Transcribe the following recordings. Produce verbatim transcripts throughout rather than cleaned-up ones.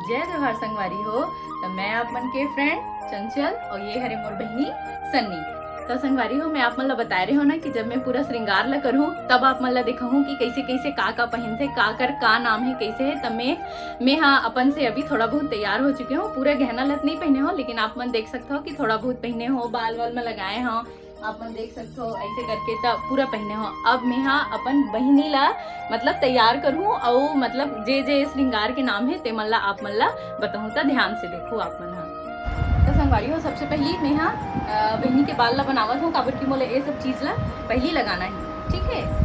जय जोहार संगवारी हो। तो मैं आप मन के friend चंचल और ये हरे मोर बहिनी सन्नी। तो संगवारी हो, मैं आप मन ला बताए रहे हो ना कि जब मैं पूरा श्रृंगार ला करूँ, तब आप मन ला दिखाऊँ कि कैसे कैसे का का पहनथे, का कर का नाम है, कैसे है। तब मैं मैं हाँ अपन से अभी थोड़ा बहुत तैयार हो चुके हो, पूरा गहना लत नहीं पहने हो, लेकिन आप मन देख सकते हो कि थोड़ा बहुत पहने हो, बाल वाल में लगाए हो, आप मन देख सकते हो ऐसे करके, तब पूरा पहने हो। अब मैं हाँ अपन बहिनी ला मतलब तैयार करूँ, और मतलब जे जे श्रृंगार के नाम है ते मन ला आप मन ला बताऊँ, तो ध्यान से देखो आप मन हाँ। तो संगवारी हो, सबसे पहली मैं हाँ अ, बहिनी के बाल ला बनावत हूँ, काबर कि मोला ये सब चीज ला पहली लगाना है, ठीक है।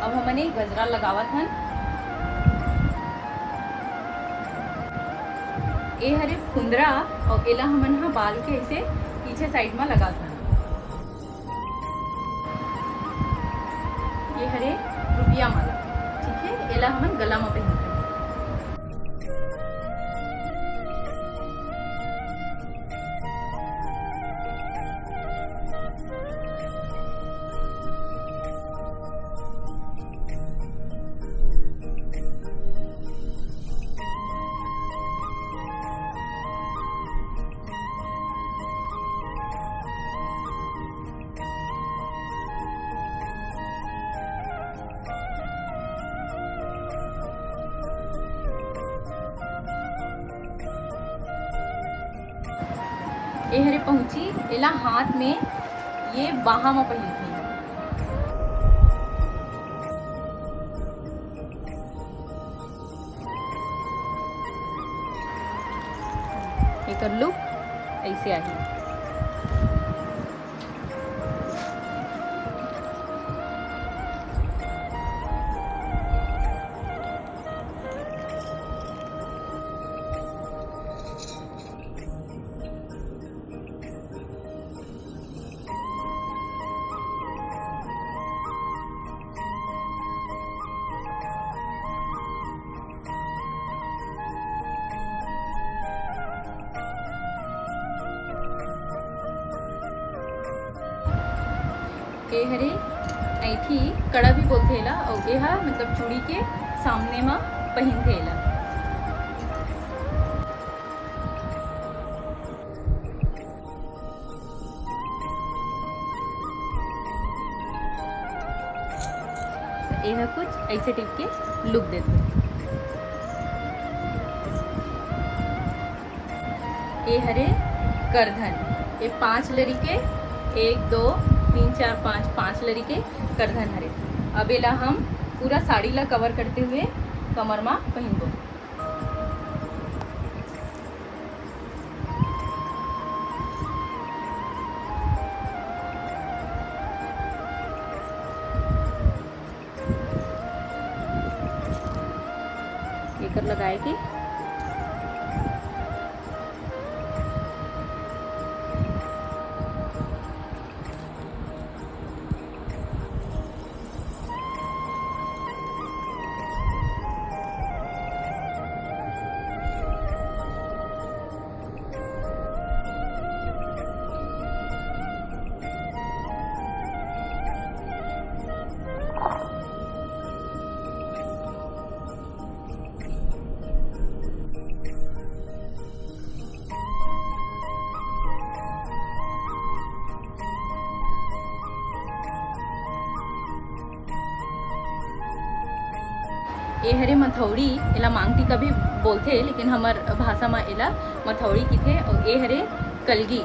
अब हमन एक गजरा लगावत हन। ए हरे फुंदरा, और एला हमन ह बाल के ऐसे पीछे side म लगात हन। ये हरे रुबिया माला, ठीक है, एला हमन गला म पहिनथन। ए हरे पहुंची, एला हाथ में ये बाहा म पहिनथे। एकर look ऐसे आही। ए हरे ऐठी कड़ा भी बोलथे एला, अउ एहा मतलब चूड़ी के सामने म पहिनथे एला। एहा कुछ ऐसे type के look देथे। ए हरे करधन, ए पांच लरी के, एक, दो, तीन, चार, पांच, पांच लरी के करधन हरे। अब एला हम पूरा साड़ी ला cover करते हुए कमर मा पहिनबो। एकर लगाए के ए हरे मथौड़ी, एला मांगटीका भी बोलथे, लेकिन हमर भाषा म एला मथौड़ी किथे। अउ ए हरे कलगी,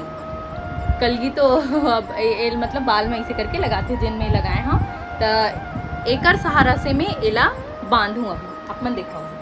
कलगी तो अब ए, ए, मतलब बाल में ऐसे करके लगाथे, जेन में लगाए हव, त एकर सहारा से मैं एला बांधूं। अभी आप मन देखो।